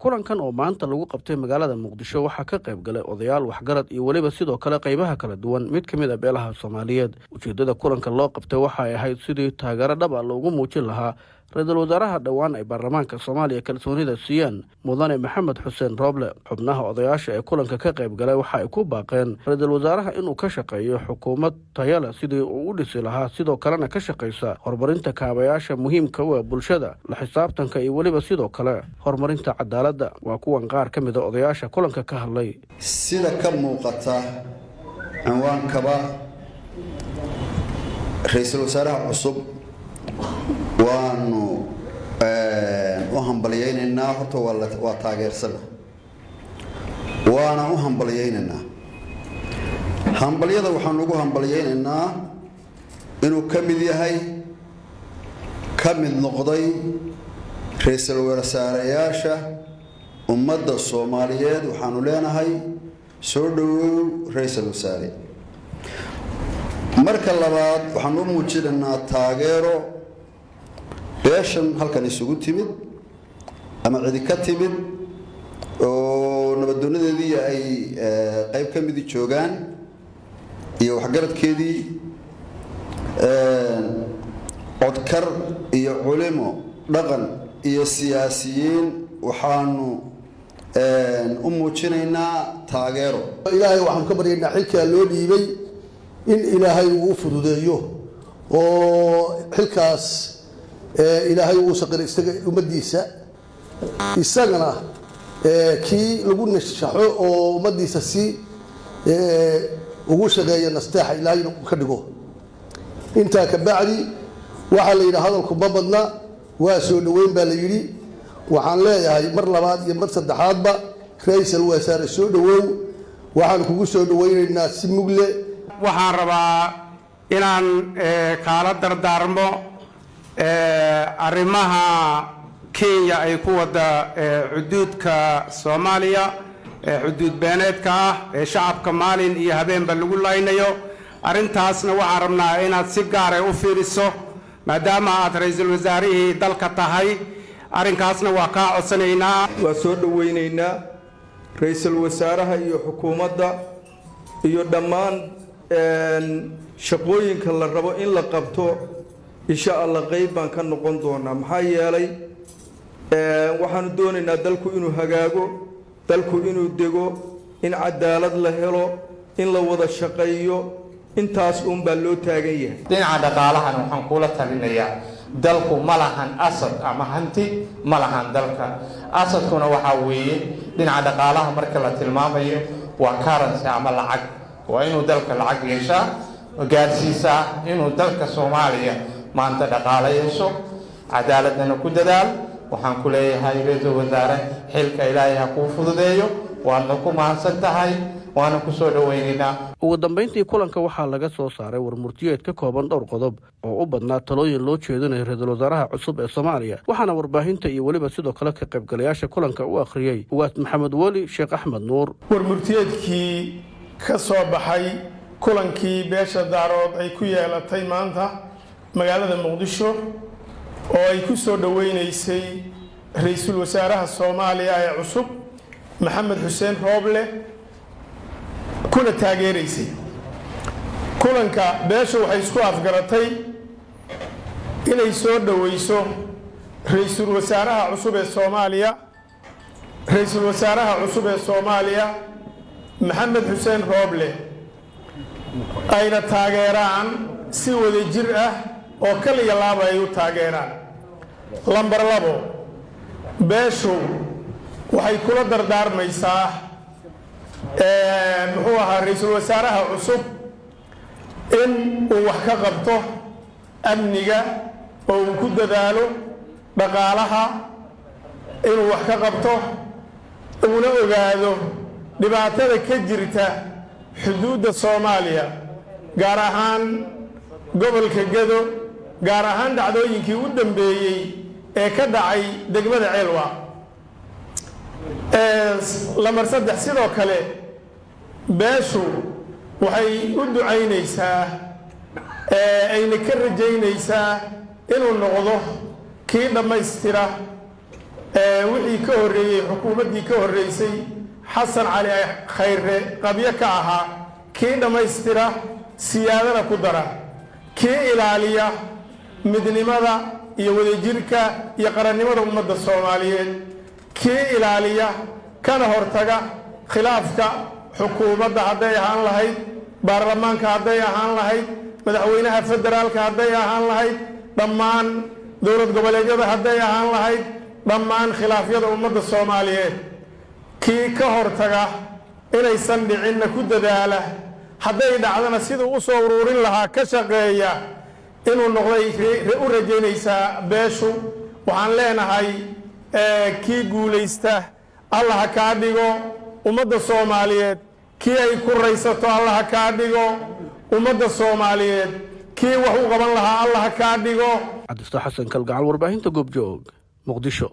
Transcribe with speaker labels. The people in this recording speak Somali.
Speaker 1: Kulankan oo maanta lagu qabtay magaalada Muqdisho waxaa ka qayb galay odayaal, waxgarad iyo weliba sidoo kale qaybaha kala duwan mid ka mid ah beelaha Soomaaliyeed. Ujeedada kulanka loo qabtay waxay ahayd sidii taageero dhab ah loogu muujin lahaa ra-iisul wasaaraha dhowaan ay baarlamaanka Soomaaliya kalsoonida siiyeen, Mudane Maxamed Xuseen Rooble. Xubnaha odayaasha ee kulanka ka qayb galay waxa ay ku baaqeen ra-iisul wasaaraha inuu ka shaqeeyo xukuumad tayo leh sidii uu u dhisi lahaa, sidoo kalena ka shaqaysa horumarinta kaabayaasha muhiimka u ah bulshada, la xisaabtanka iyo weliba sidoo kale horumarinta cadaaladda. Waa kuwan qaar ka mid ah odayaasha kulanka ka hadlay.
Speaker 2: Sida ka muuqata cinwaankaba, ra-iisul wasaaraha cusub waanu u hambalyaynaynaa. Horta waa taageersana, waana u hambalyaynaynaa. Hambalyada waxaanu ugu hambalyaynaynaa inuu ka mid yahay, ka mid noqday ra-iisul wasaareyaasha ummadda Soomaaliyeed. Waxaanu leenahay, soo dhowow, ra-iisul wasaare. Marka labaad, waxaanu u muujinaynaa taageero beeshan halkan isugu timid ama cidi ka timid oo nabadoonadeedii ay qayb ka midi joogaan iyo waxgaradkeedii, codkar iyo culimo dhaqan iyo siyaasiyiin. Waxaanu u muujinaynaa taageero.
Speaker 3: Ilaahay waxaanu ka baryaynaa xilkaa loo dhiibay in Ilaahay uu u fududeeyo oo xilkaas Ilaahay uu saqiro isaga, ummaddiisa, isagana kii lagu nashaxo oo ummaddiisa si ugu shaqeeya nasteexa Ilaahay ka dhigo. Intaa ka bacdi, waxaa la yidhi hadalku ma badna, waa soo dhoweyn baa la yidhi. Waxaan leeyahay mar labaad iyo mar saddexaadba, ra-iisul wasaare, soo dhowow. Waxaan kugu soo dhoweynaynaa si mugle.
Speaker 4: Waxaan rabaa inaan kaala dardaarmo arrimaha Kenya ay ku wada xuduudka Soomaaliya, xuduud beeneedka ah ee shacabka maalin iyo habeenba lagu laynayo. Arrintaasna waxaan rabnaa inaad si gaara u fiiriso, maadaama aad ra-iisul wasaarihii dalka tahay. Arrinkaasna waa kaa codsanaynaa.
Speaker 5: Waa soo dhoweynaynaa ra-iisul wasaaraha iyo xukuumadda iyo dhammaan shaqooyinka la rabo in la qabto. Insha Allah, qayb baan ka noqon doonaa, maxaa yeelay waxaanu doonaynaa dalku inuu hagaago, dalku inuu dego, in cadaalad la helo, in la wada shaqeeyo. Intaas uunbaa loo taagan yahay.
Speaker 6: Dhinaca dhaqaalahana waxaan kula talinayaa, dalku ma lahan asset ama hanti ma lahan dalka. Assetkuna waxaa weeye, dhinaca dhaqaalaha marka la tilmaamayo, waa currency ama lacag. Waa inuu dalka lacag yeeshaa, gaarsiisaa inuu dalka Soomaaliya maanta dhaqaalo yeesho. Cadaaladana ku dadaal. Waxaan ku leeyahay, ra-iisul wasaare, xilka Ilaahay ha kuu fududeeyo. Waadna ku mahadsan tahay, waana ku soo dhoweynaynaa.
Speaker 1: Ugu dambayntii, kulanka waxaa laga soo saaray warmurtiyeed ka kooban dhowr qodob oo u badnaa talooyin loo jeedinayo ra-iisul wasaaraha cusub ee Soomaaliya. Waxaana warbaahinta iyo weliba sidoo kale ka qaybgalayaasha kulanka u akhriyey Ugaas Maxamed Weli Sheekh Axmed Nuur.
Speaker 7: Warmurtiyeedkii ka soo baxay kulankii beesha Daarood ay ku yeelatay maanta magaalada Muqdisho oo ay ku soo dhoweynaysay ra-iisul wasaaraha Soomaaliya ee cusub, Maxamed Xuseen Rooble, kuna taageeraysay. Kulanka beesha waxay isku afgaratay inay soo dhoweyso ra-iisul wasaaraha cusub ee Soomaaliya, ra-iisul wasaaraha cusub ee Soomaaliya, Maxamed Xuseen Rooble, ayna taageeraan si wada jir ah oo kaliya laaba ay u taageeraan. Lambar 2, beeshu waxay kula dardaarmaysaa, muxuu ahaa, ra-iisul wasaaraha cusub in uu wax ka qabto amniga oo uu ku dadaalo dhaqaalaha inuu wax ka qabto, uuna ogaado dhibaatada ka jirta xuduudda Soomaaliya, gaar ahaan gobolka Gedo, gaar ahaan dhacdooyinkii u dambeeyey ee ka dhacay degmada Ceelwaaq. Lambar 3, sidoo kale beeshu waxay u ducaynaysaa, ayna ka rajaynaysaa inuu noqdo kii dhammaystira. Wixii ka horreeyey, xukuumaddii ka horreysay Xasan Cali Khayre qabyo ka ahaa, kii dhammaystira, siyaadana ku dara, kii ilaaliya midnimada iyo wadajirka iyo qarannimada ummadda Soomaaliyeed, kii ilaaliya kana hortaga khilaafka xukuumadda hadday ahaan lahayd, baarlamaanka hadday ahaan lahayd, madaxweynaha federaalka hadday ahaan lahayd, dhammaan dowlad goboleedyada hadday ahaan lahayd, dhammaan khilaafyada ummadda Soomaaliyeed kii ka hortaga inaysan dhicinna ku dadaala, hadday dhacdana siduu u soo ururin lahaa ka shaqeeya inuu noqday u rajaynaysaa beeshu. Waxaan leenahay, kii guulaysta Allah ha kaa dhigo. Ummadda Soomaaliyeed kii ay ku raysato Allah ha kaa dhigo. Ummadda Soomaaliyeed kii wax u qaban lahaa Allah ha kaa dhigo.
Speaker 1: Cabdifataax Xasan Kalgacal, warbaahinta Goobjoog, Muqdisho.